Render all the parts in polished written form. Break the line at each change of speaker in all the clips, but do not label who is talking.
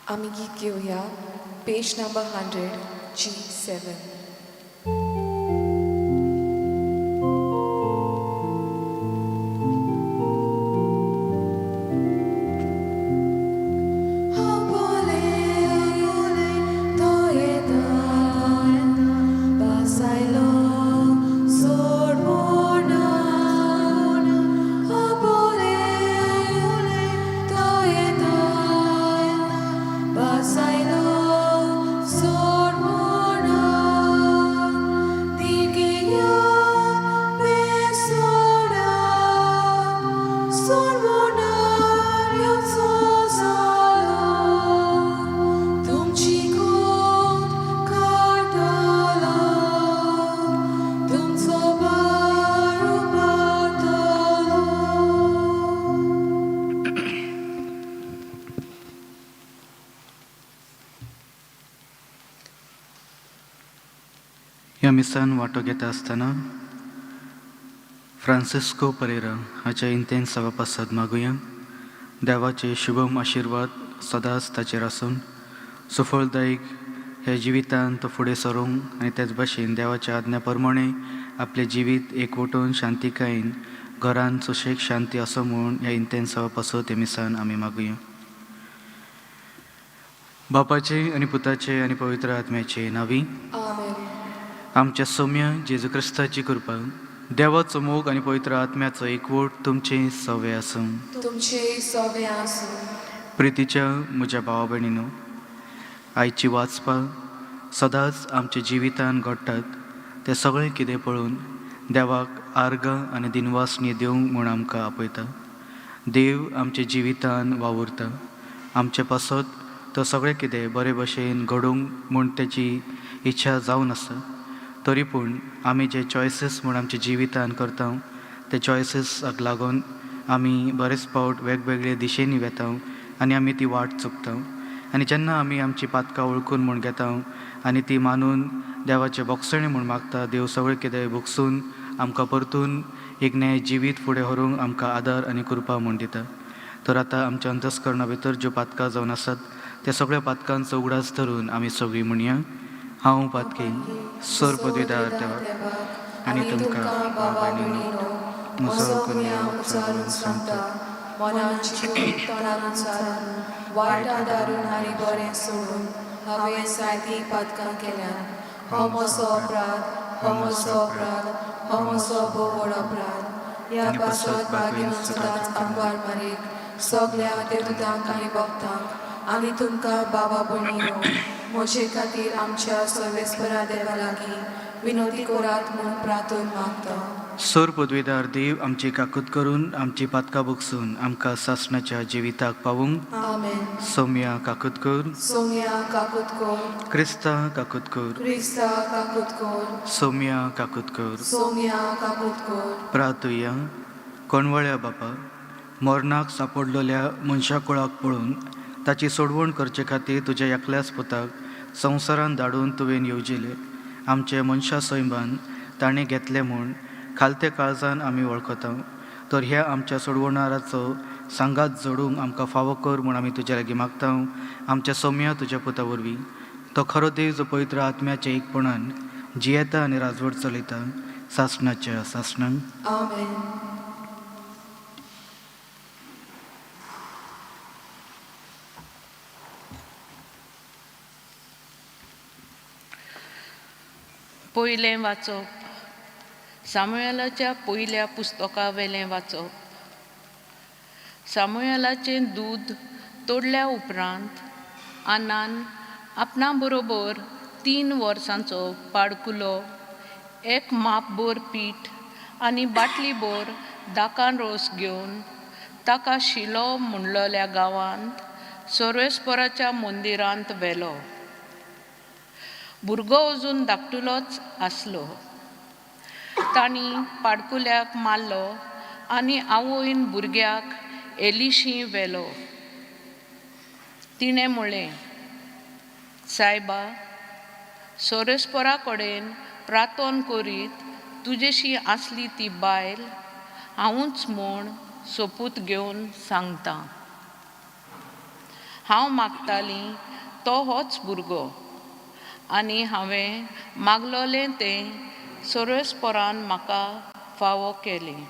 आमी गीत घेवया पेज नंबर 100 G7.
ह्या मिसान वांटो घेता आसतना फ्रांसिस्को परेरा हाच्या इंतेन्सावा पासत मागुया. देवाचे शुभम आशिर्वाद सदांच ताचेर आसून सुफळदायक ह्या जिवितान तो फुडें सरूंक आनी तेच भाशेन देवाच्या आज्ञा प्रमाणे आपलें जिवीत एकवटून शांतिकायेन घरान सुशेग शांती आसूं म्हूण ह्या इंतेन्सावा पासत हे मिसान आमी मागुया. बापाचे आनी पुताचे आनी पवित्र आत्म्याचे नांवी.
आमेन.
आमच्या सौम्य जेजू क्रिस्ताची कृपा, देवाचो मोग आनी पवित्र आत्म्याचो एकवट तुमचें सवे आसूं.
तुमचे सवे आसूं.
प्रितीच्या म्हज्या भावा भयणीनो, आयची वाचपां सदांच आमच्या जिवितान घडटात तें सगळें कितें पळोवन देवाक आर्गां आनी दिनवासणी दिवंक म्हूण आमकां आपयता. देव आमच्या जिवितान वावुरता, आमचे पासत तो सगळें कितें बरे भशेन घडोवंक म्हूण तेची इच्छा जावन आसा. तरी पूण आमी जे चॉयसीस म्हूण आमच्या जिवितान करता ते चॉयसीसाक लागून आमी बरेच फावट वेगवेगळे दिशेनी वेता आनी आमी ती वाट चुकता. आनी जेन्ना आमी आमची पातकां वळखून म्हूण घेता आनी ती मानून देवाचें बोगसणें म्हूण मागता, देव सगळें कितें भोगसून आमकां परतून एक न्याय जिवीत फुडें व्हरूंक आमकां आदार आनी कृपा म्हूण दिता. तर आतां आमच्या अंतस्करणा भितर ज्यो पातकां जावन आसात त्या सगळ्या पातकांचो उगडास धरून आमी सगळीं म्हणया, हांव पातकी सर पदवीदार देवाक आनी तुमकां बाबा भयणीनो म्हजो गुन्यांव उचारून सांगता.
मनान चिंतून, तोंडान उच्चारून, वायट आदारून आनी बरें सोडून हांवें जायतीं पातकां केल्यात. हो म्हजो अपराध, हो म्हजो अपराध, हो म्हजो भोव व्हड अपराध. ह्या पासत बागेन सदांच आंकवार मारीक, सगल्या देवदूतांक आनी भक्तांक आनी तुमकां बाबा भयणीनो म्हजे खातीर आमच्या सर्वेस्परा देवा लागीं विनवती करात म्हूण प्रार्थन मागता.
सोर पदवीदार देव आमची काकूत करून आमची पातकां भोगसून आमकां सासणाच्या जिविताक पावूंक.
आमेन.
सोम्या काकूत कर.
सोम्या काकूत कर.
क्रिस्ता काकूत कर.
क्रिस्ता काकूत कर.
सोम्या काकूत कर.
सोम्या काकूत कर.
प्रातुया. कोणवळ्या बापा, मरणाक सापडलेल्या मनशा कुळाक पळोवन ताची सोडवण करचे खातीर तुज्या एकल्याच पुताक संवसारान धाडून तुवें येवजिलें. आमचे मनशा सैमान ताणें घेतलें म्हूण खालते काळजान आमी वळखता. तर ह्या आमच्या सोडवणाराचो सांगात जोडूंक आमकां फावो कर म्हूण आमी तुज्या लागीं मागता, आमच्या सौम्या तुज्या पुता वरवीं. तो खरो देव जो पवित्र आत्म्याच्या एकपणान जियेता आनी राजवट चलयता सासणाच्या सासणाक.
आमेन.
पयलें वाचप सामुएलाच्या पयल्या पुस्तका वेलें वाचप. सामुएलाचें दूद तोडल्या उपरांत आनान आपणा बरोबर 3 वर्सांचो पाडकुलो, 1 मापभर पीठ आनी बाटली भर दाकान रोस घेवन ताका शिलो म्हणलेल्या गांवांत सर्वेस्पराच्या मंदिरांत व्हेलो. भुरगो अजून धाकटुलोच आसलो. तांणी पाडकुल्याक मारलो आनी आवयन भुरग्याक एलिशी व्हेलो. तिणें म्हळें, सायबा, सोरेस्परा कडेन प्रार्थन करीत तुजेशी आसली ती बायल हांवूच म्हूण सोपूत घेवन सांगता. हांव मागतालीं तो होच भुरगो आनी हांवें मागलोलें तें सर्वेस्परान म्हाका फावो केलें.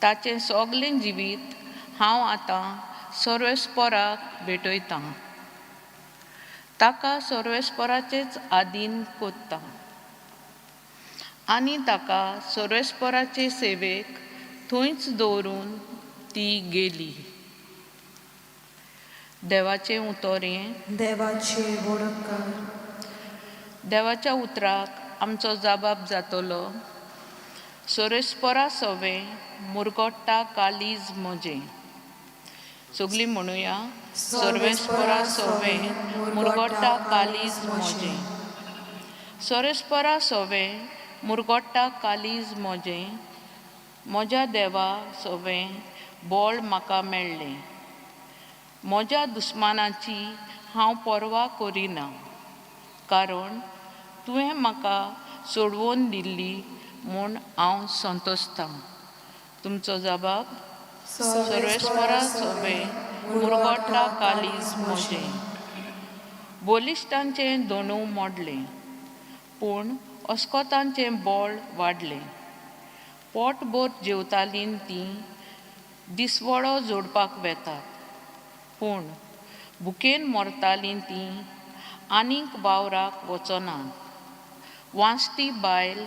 ताचें सगलें जिवीत हांव आतां सर्वेस्पराक भेटयतां. ताका सर्वेस्पराचेच आदीन कोत्तां आनी ताका सर्वेस्पराचे सेवेक थंयच दवरून ती गेली. देवाचें उतर हें.
देवाचे वडपकार.
देवाच्या उतराक आमचो जाबाब जातलो. सोरेस्परा सोवें मुरगोट्टा कालीज म्हजें. सगलीं म्हणुया. सर्वेस्परा सोवें मुरगोट्टा कालीज म्हजें. सोरेस्परा सोवें मुरगोट्टा कालीज म्हजें. म्हज्या देवा सोवें बोळ म्हाका मेळ्ळें. म्हज्या दुस्मानाची हांव पर्वा करिना, कारण तुवें म्हाका सोडवून दिल्ली म्हूण हांव संतोशतां. तुमचो जबाब. सर्वेस्परा सोवें मुरगोट्टा कालीज म्हजें. बलिश्टांचें दोणू मोडलें, पूण अस्कोतांचें बोळ वाडलें. पोटभर जेवतालीं तीं दिसवडो जोडपाक वेतात, पूण भुकेन मरतालीं तीं आनीक वावराक वचनात. वांजटी बायल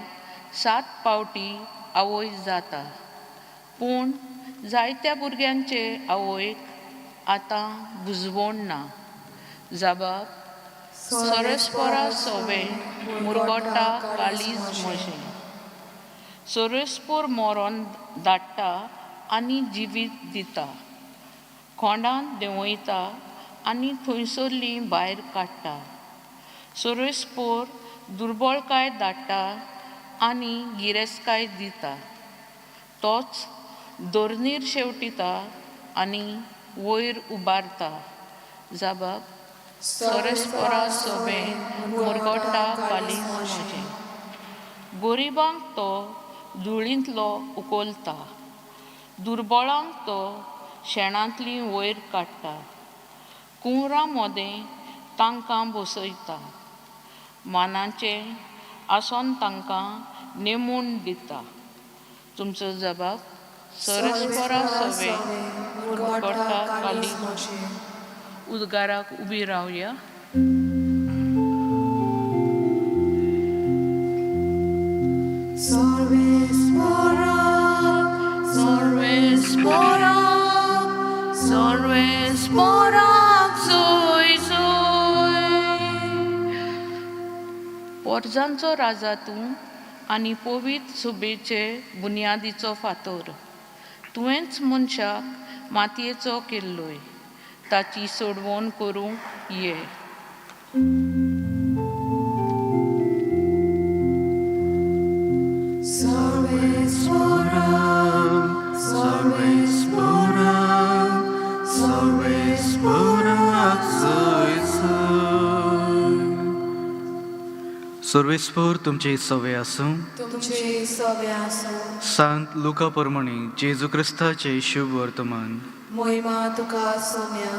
7 फावटी आवय जाता, पूण जायत्या भुरग्यांचे आवयक आतां बुजवण ना. जाबाब. सोरेस्परा सोवें मुरगोट्टा कालीज म्हजें. सोरेस्पोर मरोन धाडटा आनी जिवीत दिता, खोंडांत देंवयता आनी थंयसरली भायर काडटा. सोरेस्पोर दुर्बळकाय धाडटा आनी गिरेस्तकाय दिता. तोच धरणीर शेवटिता आनी वयर उबारता. जाबाब. सोरेस्परा सोवें मुरगोट्टा कालीज म्हजें. गरिबांक तो धुळींतलो उखलता, दुर्बळांक तो शेणांतली वयर काडटा. कुंवरां मदें तांकां बसयता, मानाचें आसोन तांकां नेमून दिता. तुमचो जबाब. सोरेस्परा सोवें मुरगोट्टा कालीज
म्हजें.
उद्गाराक उबी रावया.
सर्वेस्परा
सर्वेस्पराक सर्वेस्पराक सोय सोय. पोरजांचो राजा तूं आनी पवित्र सुबेचे बुन्यादीचो फातोर. तुवेंच मनशाक मातयेचो केल्लोय, ताची सोडवण करूंक ये.
सर्वेस्परा
सर्वेस्परा सर्वेस्पराक सोय सोय. सर्वेस्पोर तुमचे सवे आसूं.
तुमचे सवे आसूं.
सांत लुका प्रमाणे जेजू क्रिस्ताचे शुभ वर्तमान.
मोहिमा तुका सोम्या.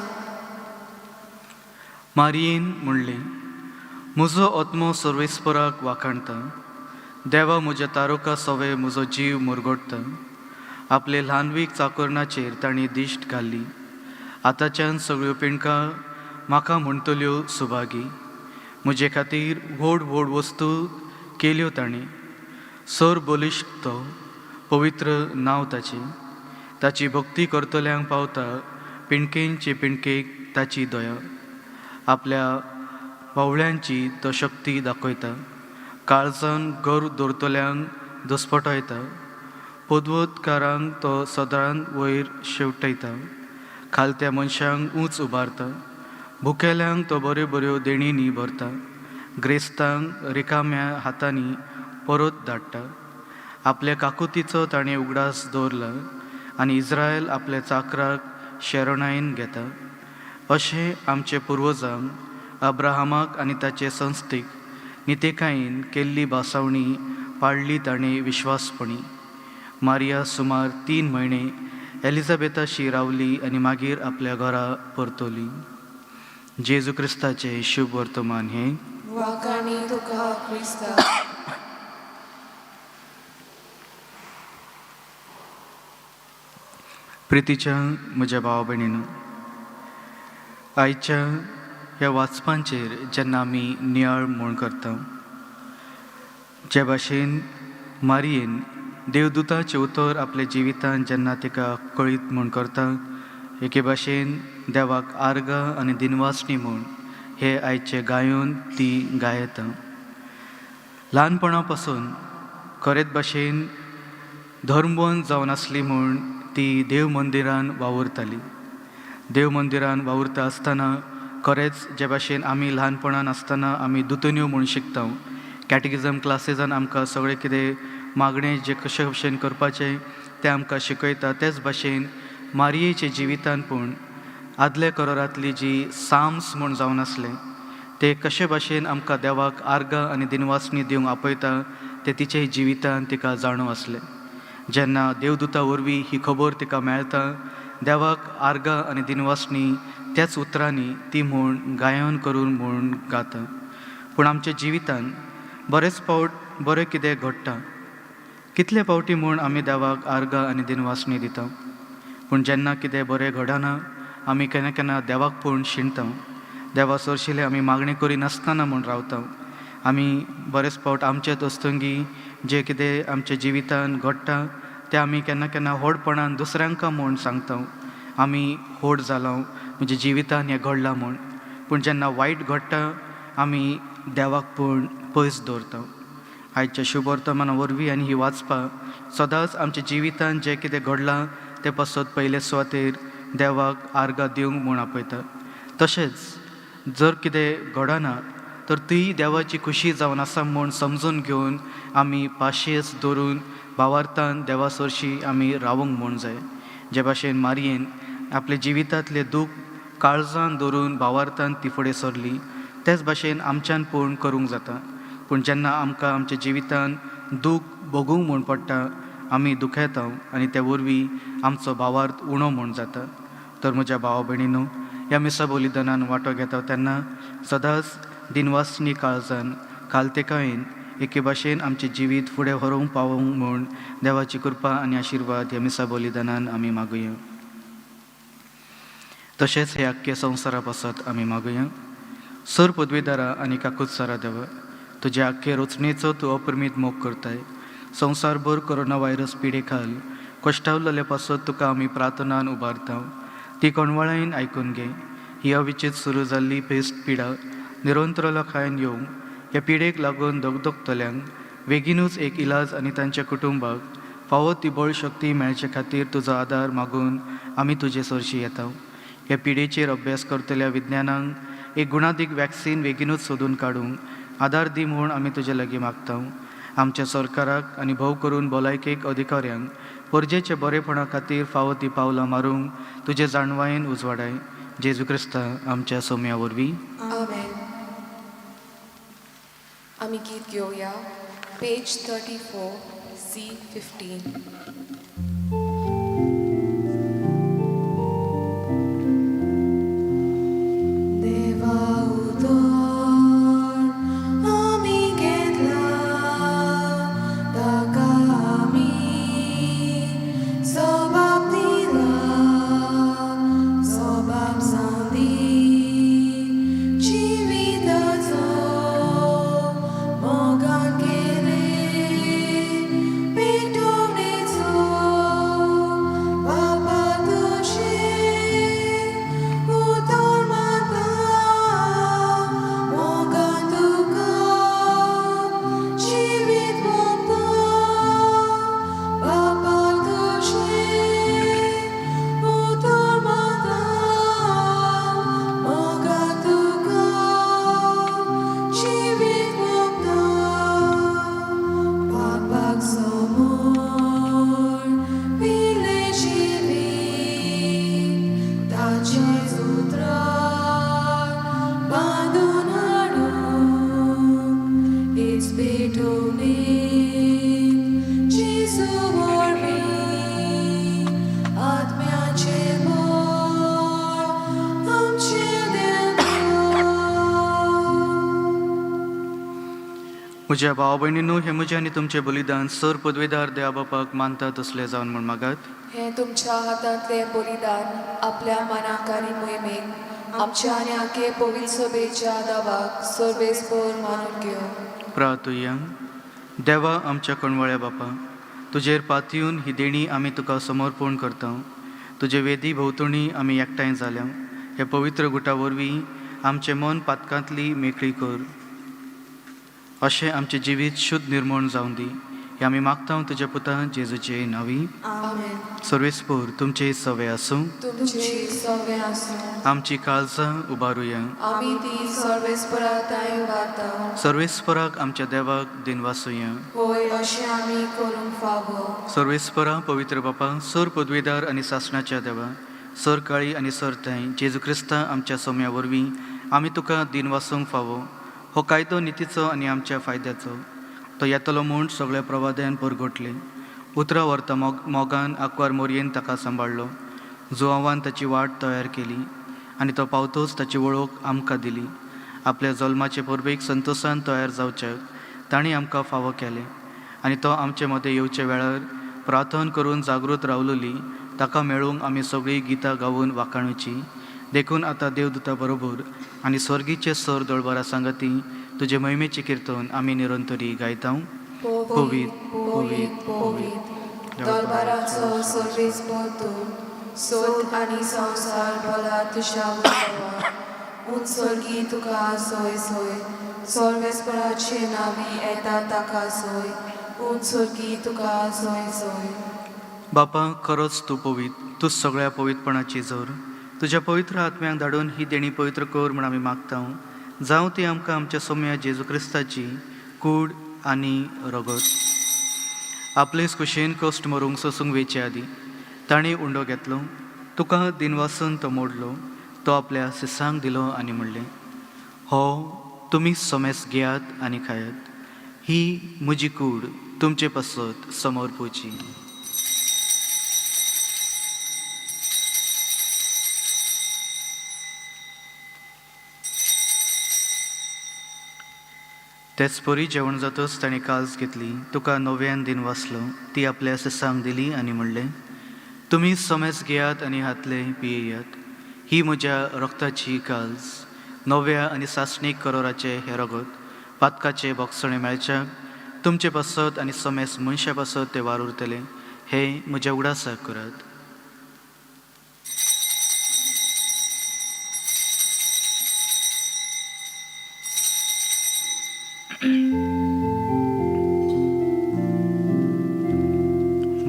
मारियेन म्हणलें, म्हजो आत्मो सर्वेस्पराक वाखाणता. देवा म्हज्या तारुका सवे म्हजो जीव मुरगोडटा. आपले ल्हानवीक चाकोरणाचेर तांणी दिश्ट घाल्ली. आतांच्यान सगळ्यो पिंडकां म्हाका म्हणटल्यो सुभागी. म्हजे खातीर व्हड व्हड वस्तू केल्यो ताणें. सर बलिश्ट तो, पवित्र नांव ताचें. ताची भक्ती करतल्यांक पावता पिंडकेनचे पिंडकेक ताची दया. आपल्या बावळ्यांची तो शक्ती दाखयता. काळजान गर्व दवरतल्यांक धुस्पटयता. पदवोत्कारांक तो सदरान वयर शेवटयता. खालत्या मनशांक ऊंच उबारता. भुकेल्यांक तो बऱ्यो बऱ्यो देणींनी भरता. ग्रेस्तांक रिकाम्या हातांनी परत धाडटा. आपल्या काकुतीचो ताणें उगडास दवरला आनी इस्रायल आपल्या चाकराक शरणायन घेता. अशें आमचे पुर्वजांक अब्राहमाक आनी ताचे संस्थेक नितेकायेन केल्ली भासावणी पाळली ताणें विश्वासपणी. मारिया सुमार 3 म्हयने एलिझाबेथाशी रावली आनी मागीर आपल्या घरा परतली. जेजू क्रिस्ताचें शुभ वर्तमान हें.
वाखाणी तुका क्रिस्ता.
प्रितीच्या म्हज्या भावा भयणीनो, आयच्या ह्या वाचपांचेर जेन्ना आमी नियाळ म्हूण करता, जे भाशेन मारयेन देवदूताचें उतर आपल्या जिवितान जेन्ना तिका कळीत म्हूण करता, एके भाशेन देवाक आर्गां आनी दिनवासणी म्हूण हे आयचे गायोन ती गायता. ल्हानपणा पासून खरेच भाशेन धर्मवन जावन आसली म्हूण ती देव मंदिरान वावुरताली. देव मंदिरान वावुरता आसतना खरेंच जे भाशेन आमी ल्हानपणान आसतना आमी दुतन्यो म्हूण शिकता, कॅटेगिजम क्लासीसान आमकां सगळें कितें मागणें जे कशे भशेन करपाचें तें आमकां शिकयता, तेच भाशेन मारयेच्या जिवितान पूण आदल्या करारांतली जी साम्स म्हूण जावन आसलें ते कशे भाशेन आमकां देवाक आर्गां आनी दिनवासणी दिवंक आपयता तें तिचे जिवितान तिका जाणव आसलें. जेन्ना देवदूता वरवीं ही खबर तिका मेळटा, देवाक आर्गां आनी दिनवासणी त्याच उतरांनी ती म्हूण गायन करून म्हूण गाता. पूण आमच्या जिवितान बरेच फावट बरें कितें घडटा, कितले फावटी म्हूण आमी देवाक आर्गां आनी दिनवासणी दिता, पूण जेन्ना कितें बरें घडना आमी केन्ना केन्ना देवाक पळोवन शिणटा, देवा सरशिल्लें आमी मागणी करिनासतना म्हूण रावता. आमी बरेच फावट आमचे दस्तंगी जें कितें आमच्या जिवितान घडटा तें आमी केन्ना केन्ना व्हडपणान दुसऱ्यांका म्हूण सांगता, आमी व्हड जाला म्हणजे जिवितान हें घडलां म्हूण. पूण जेन्ना वायट घडटा आमी देवाक पूण पयस दवरता. आयच्या शुभ वर्तमाना वरवीं आनी ही वाचपा सदांच आमच्या जिवितान जें कितें घडलां तें पासत पयले सुवातेर देवाक आर्गां दिवंक म्हूण आपयता. तशेंच जर कितें घडना तर ती देवाची खुशी जावन आसा म्हूण समजून घेवन आमी पाशयेस दवरून भावार्थान देवा सरशी आमी रावंक म्हूण जाय. जे भाशेन मारयेन आपल्या जिवितांतलें दूख काळजान दवरून भावार्थान ती फुडें सरली, तेच भाशेन आमच्यान पूण करूंक जाता. पूण जेन्ना आमकां आमच्या जिवितान दूख भोगूंक म्हूण पडटा आमी दुखेता आनी ते वरवीं आमचो भावार्थ उणो म्हूण जाता. तर म्हज्या भावा भयणीनो, ह्या मिसा बलिदानान वांटो घेता तेन्ना सदांच दिनवासनी काळजान खालतेकायेन एके भाशेन आमचें जिवीत फुडें व्हरूंक पावोवंक म्हूण देवाची कृपा आनी आशिर्वाद ह्या मिसा बलिदानान आमी मागुया. तशेंच हे आख्खे संवसारा पासत आमी मागुया. सर पदवीदारा आनी काकूत सारा देवा, तुज्या आख्खे रचणेचो तूं अपरिमीत मोग करताय. संवसारभर कोरोना व्हायरस पिडे खाल कश्टावलेले पासत तुका आमी प्रार्थनान उबारता, ती कोणवाळायन आयकून घे. ही अविचीत सुरू जाल्ली पेस्ट पिडा निरंतर खायन येवंक ह्या पिडेक लागून दगदगतल्यांक बेगीनूच एक इलाज आनी तांच्या कुटुंबाक फावो ती बळ शक्ती मेळचे खातीर तुजो आदार मागून आमी तुजे सरशी येता. ह्या पिडेचेर अभ्यास करतल्या विज्ञानांक एक गुणादीक वॅक्सीन बेगीनूच सोदून काडूंक आदार दी म्हूण आमी तुजे लागीं मागता. आमच्या सरकाराक आनी भोव करून भलायकेक अधिकाऱ्यांक परजेच्या बरेपणा खातीर फावो ती पावलां मारूंक तुजे जाणवायेन उजवाडाय. जेजू क्रिस्ता आमच्या सोम्या वरवीं.
आमेन. आमी गीत घेवया पेज 34 C 15. देवा उतर आमी घेतला ताका आमी सोबाब दिला सोबाब जावंदी जिविताचो मोगान केले पेटोवणेचो.
म्हज्या भाव भयणींनो, हें म्हजें आनी तुमचें बलिदान सर पदवेदार देवा बापाक मानता तसलें जावन म्हूण मागात.
हें तुमच्या हातांतलें बलिदान आपल्या मनाक आनी मोहिमेक आमच्या आनी आखे पवित्र सभेच्या दावाक सर्वेस्पर मानून घेवं.
प्रार्थुया. देवा आमच्या कणवळ्या बापा, तुजेर पातयेवन ही देणी आमी तुका समर्पण करता. तुजे वेदी भोंवतणी आमी एकठांय जाल्या. हे पवित्र गुटा वरवीं आमचें मन पातकांतली मेकळी कर, अशें आमचें जिवीत शुद्ध निर्मण जावं दी. हें आमी मागता तुज्या पुता जेजूचे नांवी.
आमेन.
सर्वेस्पोर तुमचे सवे आसूं.
तुमची सवे आसूं.
आमची काळजां उबारुया.
आमी ती सर्वेस्परा तांय उबारता.
सर्वेस्पराक आमच्या देवाक दिनवासुया.
होय, अशें आमी करूंक फावो.
सर्वेस्परा, पवित्र बापा, सर पदवेदार आनी सासणाच्या देवा, सर काळी आनी सर थंय जेजू क्रिस्ता आमच्या सोम्या वरवीं आमी तुका दिनवासूंक फावो. हो कायदो नितीचो आनी आमच्या फायद्याचो. तो येतलो म्हूण सगळ्या प्रवाद्यान परगटले. उतरां व्हरता मोगान आंकवार मोरयेन ताका सांबाळ्ळो. जुवांवान ताची वाट तयार केली आनी तो पावतोच ताची वळख आमकां दिली. आपल्या जल्माचे परबेक संतोशान तयार जावच्याक तांणी आमकां फावो केलें आनी तो आमचे मदें येवच्या वेळार प्रार्थना करून जागृत रावलोली ताका मेळूंक आमी सगळीं गितां गावून वाखाणुची. देखून आतां देवदूता बरोबर आनी स्वर्गीचे सर दळबरा सांगाती तुजे महिमेचें किर्तन आमी निरंतरी गायता.
पवित्र, पवित्र, पवित्र, दरबाराचो सर्वेस्पर तूं, स्वर्ग आनी संवसार भला तुज्या वरवीं. उंच स्वर्गी तुका सोय सोय, सर्वेस्पराचे नांवी येता ताका सोय, उंच स्वर्गी तुका सोय सोय.
बापा, खरोच तूं पवित्र, तूं सगळ्या पवित्रपणाची जोर. तुज्या पवित्र आत्म्याक धाडून ही देणी पवित्र कर म्हूण आमी मागता. जावं ती आमकां आमच्या सोम्या जेजू क्रिस्ताची कूड आनी रगत. आपलेच कुशेन कश्ट मरूंक सोसूंक वेचे आदीं ताणें उंडो घेतलो, तुका दिनवासून तो मोडलो, तो आपल्या सिसांक दिलो आनी म्हणलें, हो तुमी सोमेस घेयात आनी खायात. ही म्हजी कूड तुमचे पासत समोर पोवची. तेच परी जेवण जातच ताणें काल्स घेतली, तुका नव्यान दिन वाचलो, ती आपल्या सिसांक दिली आनी म्हणलें, तुमी समेस घेयात आनी हातले पियेयात. ही म्हज्या रक्ताची काल्स, नव्या आनी सासणीक करोराचें हें रगत पातकाचें बोगसणें मेळच्याक तुमचे पासत आनी समेस मनशा पासत तें वार उरतलें. हें म्हज्या उगडासाक करात.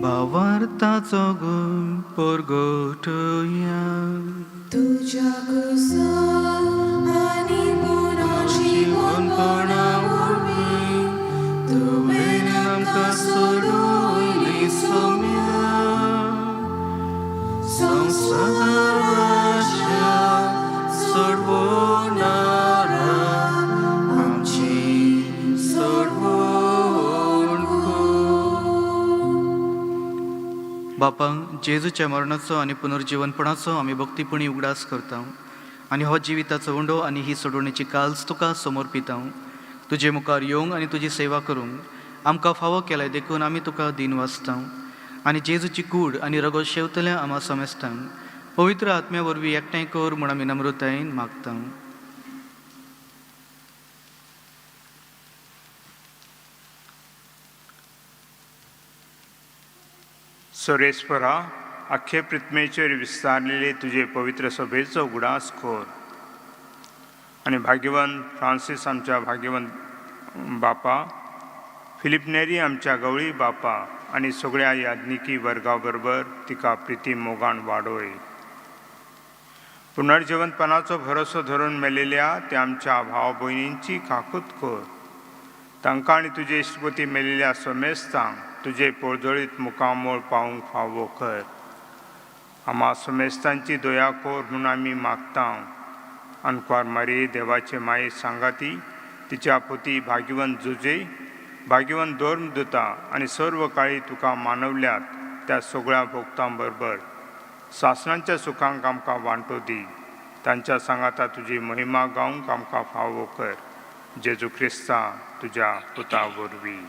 भावार्थाचो गुण परगटया.
तुज्या कुसा आनी पुनर्जीवनपणा वरवीं तुवें आमकां सोडयली सोम्या,
संवसाराच्या सोडवणारा आमची सोडवण कर. बापा, जेजूच्या मरणाचो आनी पुनर्जीवनपणाचो आमी भक्तीपणी उगडास करता आनी हो जिविताचो उंडो आनी ही सोडवणेची काल्स तुका समर्पिता. तुजे मुखार येवंक आनी तुजी सेवा करूंक आमकां फावो केलाय, देखून आमी तुका दीन वाचता आनी जेजूची कूड आनी रगत शेवतल्या आमा समेस्तांक पवित्र आत्म्या वरवीं एकठांय कर म्हूण आमी नम्रतायेन मागता.
सोरेस्परा, आख्खे पृथ्वेचेर विस्तारलेले तुजे पवित्र सभेचो उगडास कर आनी भाग्यवंत फ्रांसीस आमच्या भाग्यवंत बापा, फिलीप नेरी आमच्या गवळी बापा आनी सगळ्या याज्ञिकी वर्गा बरोबर तिका प्रिती मोगान वाडोय. पुनर्जिवंतपणाचो भरोसो धरून मेलेल्या त्या आमच्या भाव भयणींची काकूत कर. तांकां आनी तुजे इश्टपती मेलेल्या समेस्तांक तुजे पोळजळीत मुखामोळ पावूंक फावो कर. आमा समेस्तांची दया कर म्हूण आमी मागता. आनक्वार मारी देवाचे माये सांगाती, तिच्या पुती भाग्यवंत जुजे, भाग्यवंत धर्म दुता आनी सर्व काळी तुका मानवल्यात त्या सगळ्या भोक्तां बरोबर सासणांच्या सुखांक आमकां वांटो दी. तांच्या सांगाता तुजी महिमा गावंक आमकां फावो कर. जेजू क्रिस्ता तुज्या पुता वरवीं.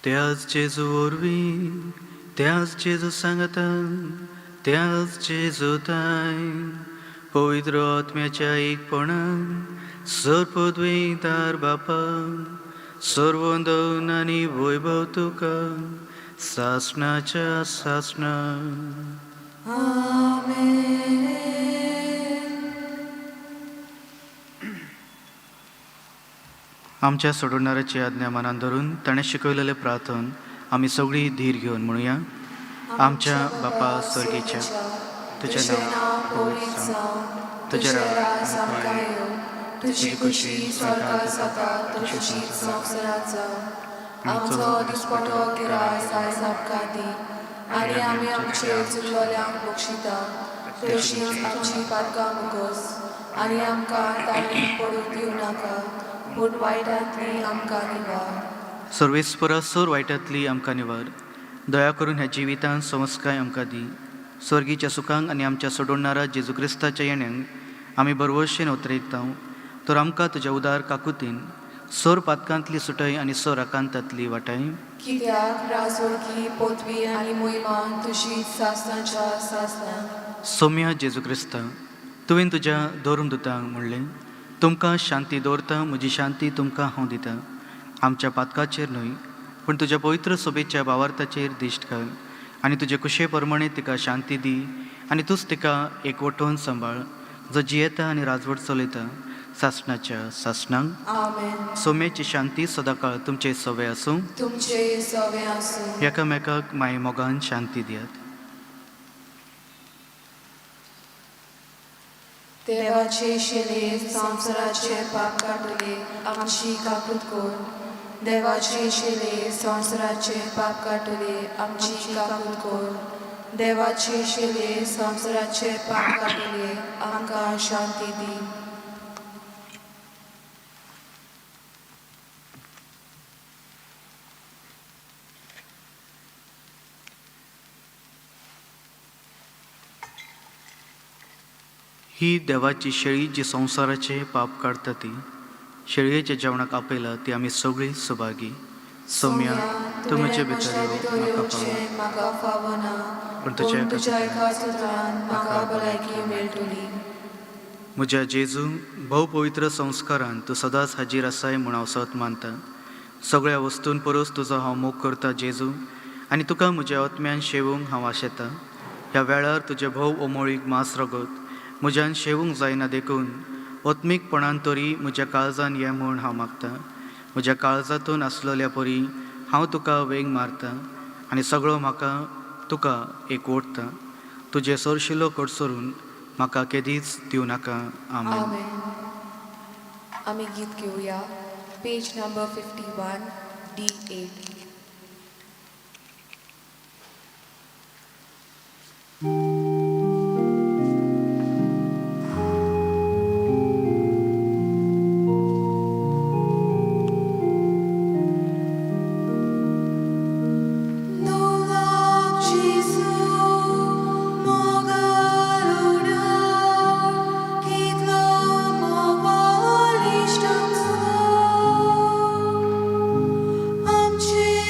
त्याच जेजू वरवीं, त्याच जेजू सांगतान, त्याच जेजू ताय पवित्र आत्म्याच्या एकपणान सर्पद्वैतार बापा सर्वंदन आनी वैभव तुका सासणाच्या सासणा.
आमेन.
आमच्या सोडवणाराची आज्ञा मनान धरून ताणें शिकयलेलें प्रार्थन आमी सगळीं धीर घेवन म्हणुया. आमच्या बापा स्वर्गीच्या, तुजें
तुजें
नांव
नांव
पवित्र
पवित्र
जावं,
जावं,
तुजें
तुजें
राज
राज
आमकां
आमकां
येवं,
येवं, तुजी खुशी स्वर्गात जाता तशीच संवसारांत जावं. आमचो दिसपटो गिरास आयज आमकां दी आनी आमी आमचे चुकलोल्यांक बक्षिता तशीच आमची पातकां मुगोस आनी आमकां ताणें पडूंक दिवं नाका पूण वायटांतली आमकां निवार.
सर्वेस्परा सोर वायटांतली आमकां निवार. दया करून ह्या जिवितांत समस्काय आमकां दी. स्वर्गीच्या सुखांक आनी आमच्या सोडवणारा जेजू क्रिस्ताच्या येण्यांक आमी बरवशेन उतरयता तर आमकां तुज्या उदार काकुतीन सोर पातकांतली सुटय आनी सोर आकांतांतली वाटाय.
कित्याक राजवडकी पदवी आनी मोहिमा तुजी सासणाच्या सासणां.
सोम्या जेजू क्रिस्ता, तुवें तुज्या धर्मदुतांक म्हणलें, तुमकां शांती दवरता, म्हजी शांती तुमकां हांव दितां. आमच्या पातकाचेर न्हय पूण तुज्या पवित्र सोबेच्या बावार्थाचेर दिश्ट घाल आनी तुजे कुशे प्रमाणे तिका शांती दी आनी तूंच तिका एकवटोवन सांबाळ, जो जियेता आनी राजवट चलयता सासणाच्या सासणांक.
आमेन.
सोम्याची शांती सदांकाळ तुमचे सवे आसूं.
तुमचे सवे आसूं.
एकामेकाक माय मोगान शांती दियात.
देवाचे शिले संवसाराचे पाप काडटले, आमची काकूत कर. देवाचे शिले संवसाराचे पाप काडटले, आमची काकूत कर. देवाचे शिले संवसाराचे पाप काडटले, आमकां शांती दी.
ही देवाची शेळी जी संवसाराचे पाप काडटा ती शेळयेच्या जेवणाक आपयला ती आमी सगळीं सुभागी. सोम्या, तूं म्हजे भितर यो म्हाका पाव
म्हाका फावना,
पूण तुज्या
पूण
एका
तुज्या एका
सुत्रान
सुत्रान म्हाका भलायकी मेळटली.
म्हज्या जेजू, भोव पवित्र संस्कारान तूं सदांच हाजीर आसाय म्हूण हांव सत मानता. सगळ्या वस्तूं परस तुजो हांव मोग करता जेजू, आनी तुका म्हज्या आत्म्यान शेवूंक हांव आशेतां. ह्या वेळार तुजें भोव ओमोळीक मांस रगत म्हज्यान शेवूंक जायना देखून आत्मीकपणान तरी म्हज्या काळजान ये म्हूण हांव मागतां. म्हज्या काळजांतून आसलेल्या परी हांव तुका वेंग मारतां आनी सगळो म्हाका तुका एकवटता. तुजें सरशिलो कडसरून म्हाका केदीच दिवं नाका. आमेन.
आमेन. आमी गीत घेवया, पेज नंबर 51, D8. आमचे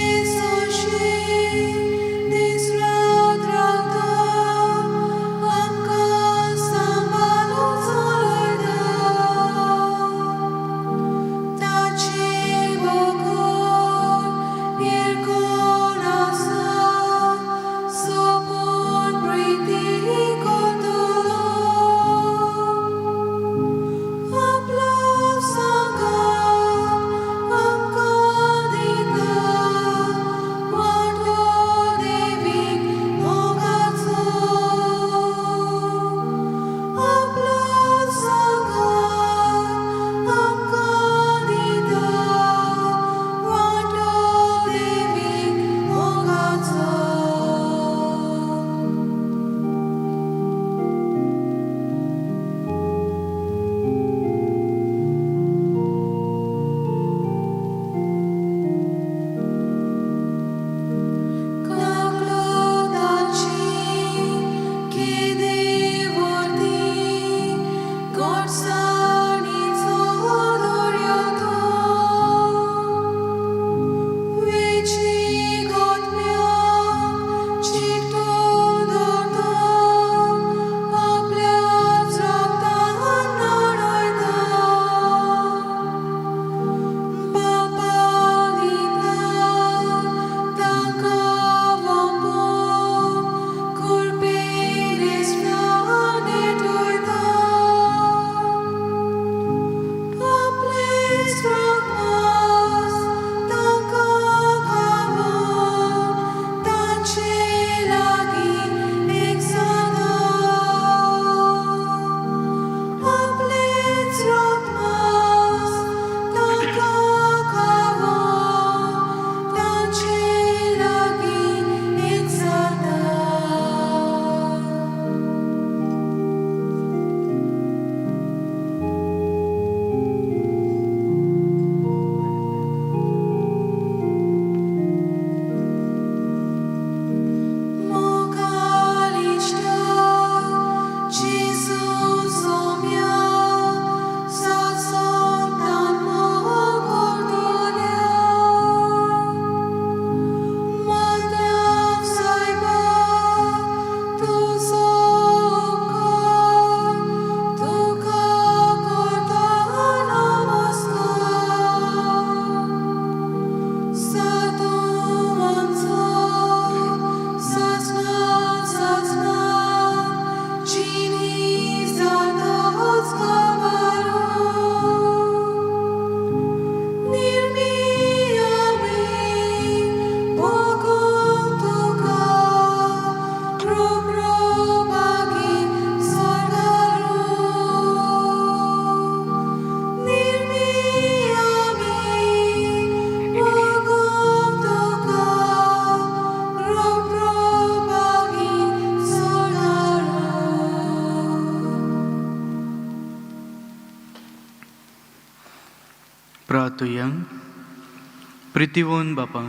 प्रितीवून बापा,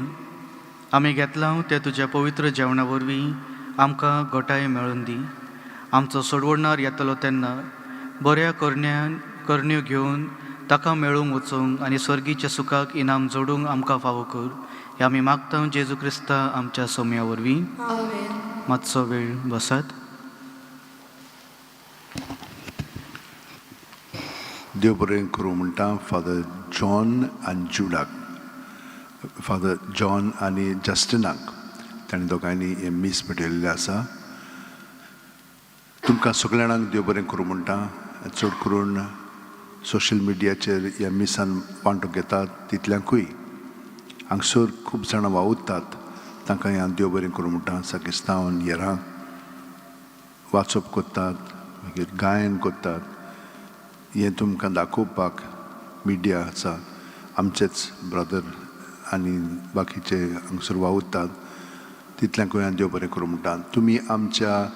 आमी घेतलां त्या तुज्या पवित्र जेवणा वरवीं आमकां गोटाय मेळून दी. आमचो सोडवणार येतलो तेन्ना बऱ्या करण्यान करण्यो घेवन ताका मेळूंक वचूंक आनी स्वर्गीच्या सुखाक इनाम जोडूंक आमकां फावो कर, हें आमी मागता जेजू क्रिस्ता आमच्या सोम्या वरवीं.
आमेन.
मातसो वेळ बसात.
देव बरें करूं म्हणटा फादर जॉन आनी जुडाक, फादर जॉन आनी जस्टिनाक. तांणी दोगांयनी हें मीस पेटयलेलें आसा. तुमकां सगल्या जाणांक देव बरें करूं म्हणटा. चड करून सोशल मिडियाचेर ह्या मिसान वांटो घेतात तितल्यांकूय. हांगसर खूब जाणां वावुरतात, तांकां ह्या देव बरें करूं म्हणटा. साकिस्तान येरां वाचप करतात, मागीर गायन करतात. हें तुमकां दाखोवपाक मिडिया आसा. आमचेच ब्रदर आनी बाकीचे हांगसर वावुरतात, तितल्यांकूय हांव देव बरें करूं म्हणटा. तुमी आमच्या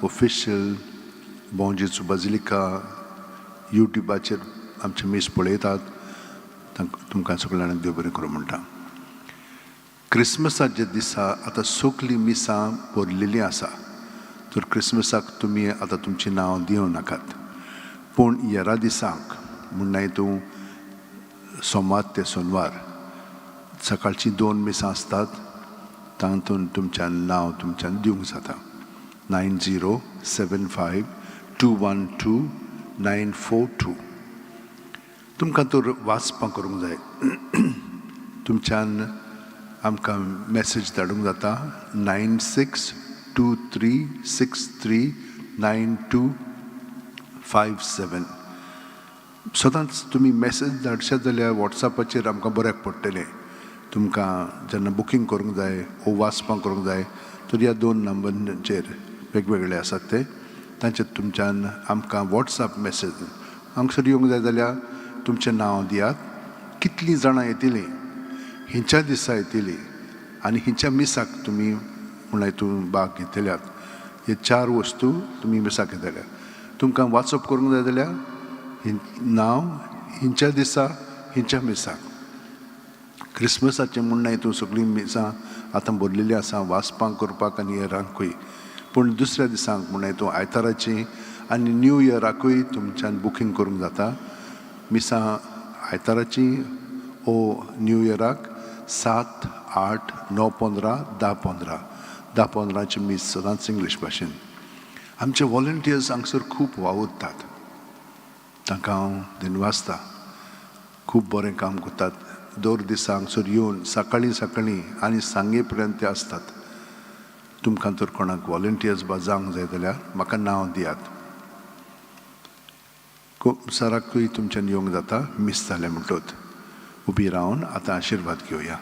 ऑफिशियल बों जेजू बाजिलिका युट्युबाचेर आमचे मीस पळयतात, तांकां तुमकां सगळ्या जाणांक देव बरें करूं म्हणटा. क्रिसमसाच्या दिसा आतां सगलीं मिसां भरलेलीं आसा, तर क्रिसमसाक तुमी आतां तुमचीं नांवां दिवं नाकात. पूण येरा दिसांक म्हणनाय तूं सोमार ते सोनवार सकाळचीं 2 मिसां आसतात, तातूंत तुमच्यान नांव तुमच्यान दिवंक जाता. 9075 212 942. तुमकां तर वाचपां करूंक जाय, तुमच्यान आमकां मॅसेज धाडूंक जाता 9623 63 9257. सदांच तुमी मॅसेज धाडशात जाल्यार वॉट्सॅपाचेर आमकां बऱ्याक पडटलें. तुमकां जेन्ना बुकींग करूंक जाय ओ वाचपां करूंक जाय तर ह्या 2 नंबरांचेर वेगवेगळे आसात ते, तांचेर तुमच्यान आमकां वॉट्सॅप मॅसेज. हांगसर येवंक जाय जाल्यार तुमचें नांव दियात, कितलीं जाणां येतलीं, हिंच्या दिसा येतलीं आनी हिंच्या मिसाक तुमी म्हणल्यार हितून भाग घेतल्यात. हे 4 वस्तू तुमी मिसाक घेतल्या. तुमकां वाचप करूंक जाय जाल्यार नांव, हिंच्या दिसा, हिंच्या मिसाक. क्रिसमसाचें म्हूण ना हितून सगळीं मिसां आतां भरलेलीं आसा वाचपां करपाक आनी हेरांकूय. पूण दुसऱ्या दिसांक म्हूण हितून आयताराची आनी न्यू इयराकूय तुमच्यान बुकींग करूंक जाता. मिसां आयताराची ओ न्यू इयराक 7, 8, 9, 15, 10, 15. 10, 15ची मीस सदांच इंग्लीश भाशेन. आमचे वॉलंटियर्स हांगसर खूब वावुरतात, तांकां हांव दिनवासता. खूब बरें काम करतात. दर दिसा हांगसर येवन सकाळीं सकाळीं आनी सांगे पर्यंत ते आसतात. तुमकां तर कोणाक वॉलंटियर्स बा जावंक जाय जाल्यार म्हाका नांव दियात. सराकूय तुमच्यान येवंक जाता. मीस जालें म्हणटत उबी रावन आतां आशिर्वाद घेवया.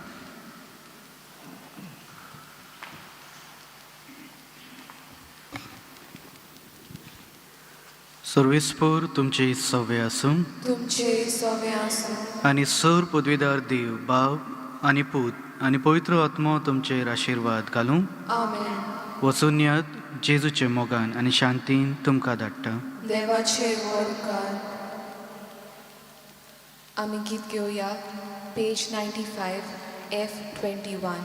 सर्वेस्पोर तुमचे सवे आसूं,
तुमचे सवे आसूं.
आनी सर पदवीदार देव बाब आनी पूत आनी पवित्र आत्मो तुमचेर आशिर्वाद घालूं.
आमेन.
वचून यात जेजूचे मोगान आनी शांतीन तुमकां धाडटा.
देवाचे उपकार. आमी गीत घेवया, पेज 95, F 21.